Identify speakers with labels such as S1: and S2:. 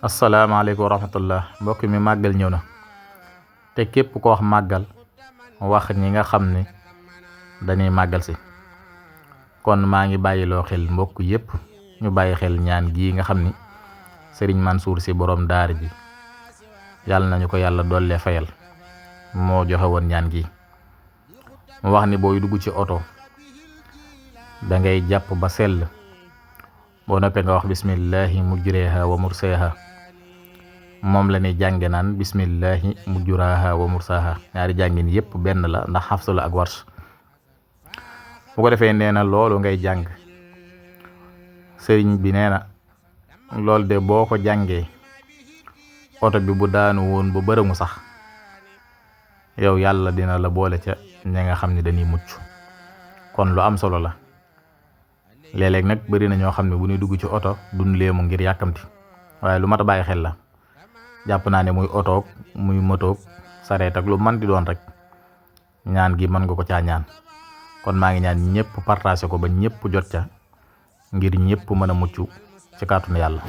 S1: asalaamaaleykum wa rahmatullah mbokk mi màggal ñëw na te képp ko wax màggal wax ñi nga xam ne dañuy màggal si kon maa ngi bàyyiloo xel mbokk yépp ñu bàyyi xel ñaan gii nga xam ni sëriñ Mansour si borom daara ji yàlla nañu ko yàlla dollee fayal moo joxe woon ñaan gi mu wax ni booy dugg ci oto da ngay jàpp ba sell boo noppee nga wax bismillahi mujreha wa murseha moom la ñuy jànge naan bismillahi mujuraha wa mursaha ñaari jàngin yépp benn la ndax xafsu la ak warsh bu ko defee nee na loolu ngay jàng sëriñ bi nee na loolu de boo ko jàngee oto bi bu daanu woon ba bërëmu sax yow yàlla dina la boole ca ña nga xam ne dañuy mucc kon lu am solo la léeg-léeg nag bari na ñoo xam ne bu ñuy dugg ci oto duñ léemu ngir yàkkamti waaye lu mat a bàyyi xel la jàpp naa ne muy otoog muy motoog sareet ak lu man di doon rek ñaan gi mën nga ko caa ñaan kon maa ngi ñaan ñëpp partagé ko ba ñëpp jot ca ngir ñëpp mën a mucc ci kàttanu yàlla